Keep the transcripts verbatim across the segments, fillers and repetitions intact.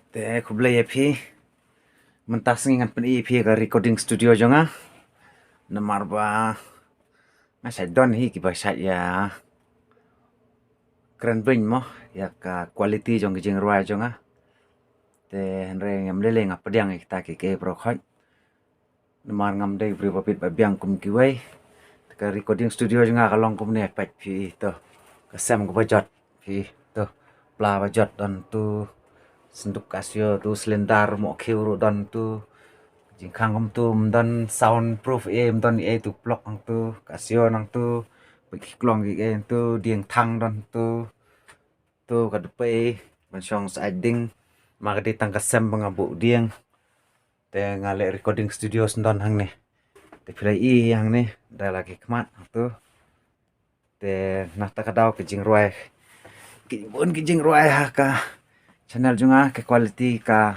Te khublei ïa phi. Mynta sngi ngan pyni ïa phi ka recording studio jong nga. Namar ba nga shait don hi kiba shait ïa kren beiñ mo ïa ka quality jong ki jingrwai jong nga. Te hynrei ngam lei lei nga pdiang ïa kita ki, ki baroh khoit. Namar ngam dei u briew ba bit ba biang kum kiwei. Te ka recording studio jong nga ka long kumne, peit phi to. Ka sem kaba jot phi to. Pla ba jot don tu. Synduk Casio tu, cylinder mo khiew ruh don tu. Jingkhang kum tu, ym don soundproof ei, ym don ei tu, plok nang tu, Casio nang tu. Peit ki klong ki ei tu, dieng thang don tu. Tu ka dpei ban shong sa ai ding. Ma ka dei tang ka sem ba nga buh dieng. Te nga leh recording studio sndon hangne. Te phi la i hangne da la ki khmat tu. Te na kata ka daw ki jingrwai, ki bun ki jingrwai ha ka channel jong nga, ka quality ka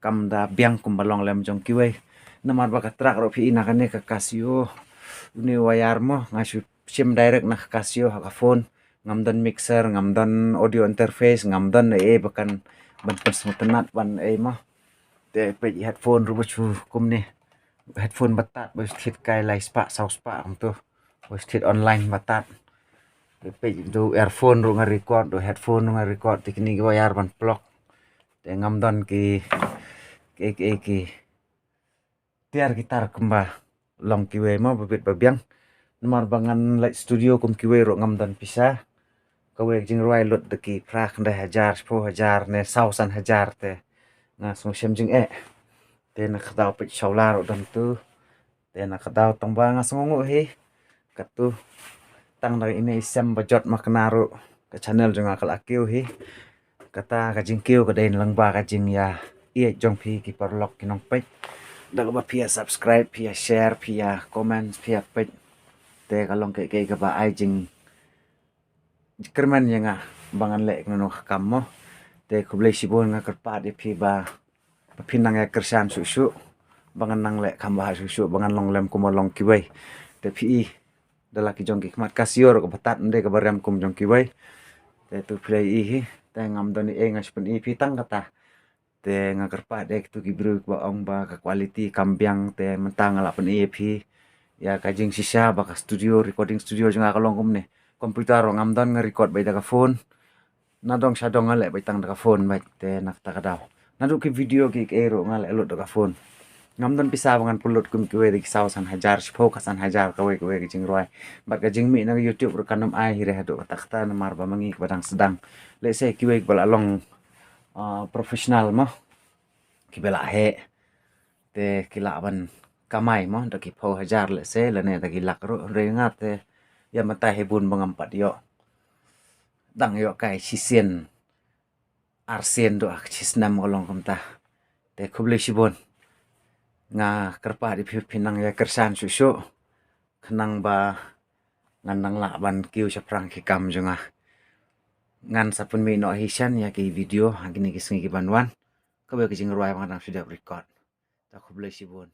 kam da biang kum ba long lem jong kiwei. Namar ba ka track ruh phi i na kane ka Casio, une wire mo, nga shu shim direct na ka Casio ha ka phone. Ngam don mixer, ngam don audio interface, ngam don ei ba kan ban pynsngewtynnat ban ei mo. Te peit headphone ruh ba shu kumne. Headphone ba tad ba shu thied kai lai spah saw spah kum tu. Ba shu thied online ba tad. Te peit tu earphone ruh nga record, tu headphone ruh nga record, te kine ki wire ban plok. Te ngam don ki, ki, ki, ki tiar guitar kumba long kiwei mo ba bit ba biang. Namar ba ngan leit studio kum kiwei ruh ngam don pisa. Kawei ka jingrwai lut da ki phra khyndai hajar, shiphew hajar ne saw san hajar, te nga sngewshem jingeh. Te na ka daw peit shawla ruh don tu. Te na ka daw tang ba nga sngewnguh hi. Katu tang da ine i sem ba jot ma kane ruh ka channel jong nga ka la kiew hi. Kata ka jingkiew ka dei lyngba ka jingïaieit jong phi ki paralok ki nongpeit. Da kaba phi ïa subscribe, phi ïa share, phi ïa comment, phi ïa peit. Te ka long kaei kaei kaba ai jingkyrmen ïa nga ba ngan leh kano kano ka kam mo. Te khublei shibun, nga kyrpad ïa phi ba ba phin nang ïa kyrshan shuh shuh ba ngan nang leh kham bha shuh shuh, ba ngan long lem kum ba long kiwei. Te phi i da la ki jong ki khmat Casio ruh kaba tad, ym dei kaba rem kum jong kiwei. Te tu phi la i hi, te ngam don ei, nga shu pyni phi tang kata. Te nga kyrpad ïa kitu ki briew kiba ong ba ka quality kam biang, te mynta nga la pyni ïa phi ïa ka jingshisha ba ka studio, recording studio jong nga ka long kumne. Computer ruh ngam don, nga record beit da ka phone. Na dong sha dong nga leh beit tang da ka phone beit, te na kata ka daw. Naduh ki video ki, ki ei ruh nga leh lut da ka phone. Ngam don pisa ba ngan pynlut kum kiwei da ki saw san hajar, shiphew ka san hajar kawei kawei ka jingrwai. Bad ka jingmih na ka YouTube ruh kan ym ai hi re haduh katta katta, namar ba ma ngi kiba dang sdang. Lehse kiwei kiba la long, ah, professional mo, kiba la heh, te ki lah ban kamai mo da ki phew hajar lehse, lane da ki lak ruh. Hynrei nga te ïa mynta hi bun ba ngam pat ïoh. Dang ïoh kai shisien arsien duh ha ka shisnem ka long kumta. Te khublei shibun. Nga kyrpad ïa phi, phin nang ïa kyrshan shuh shuh khnang ba ngan nang lah ban kiew shaphrang ki kam jong nga. Ngan sa pynmih noh hi shen ïa ki video ha kine ki sngi ki ban wan. Kawei ka jingrwai ba nga dang shu dep record. Ta khublei shibun.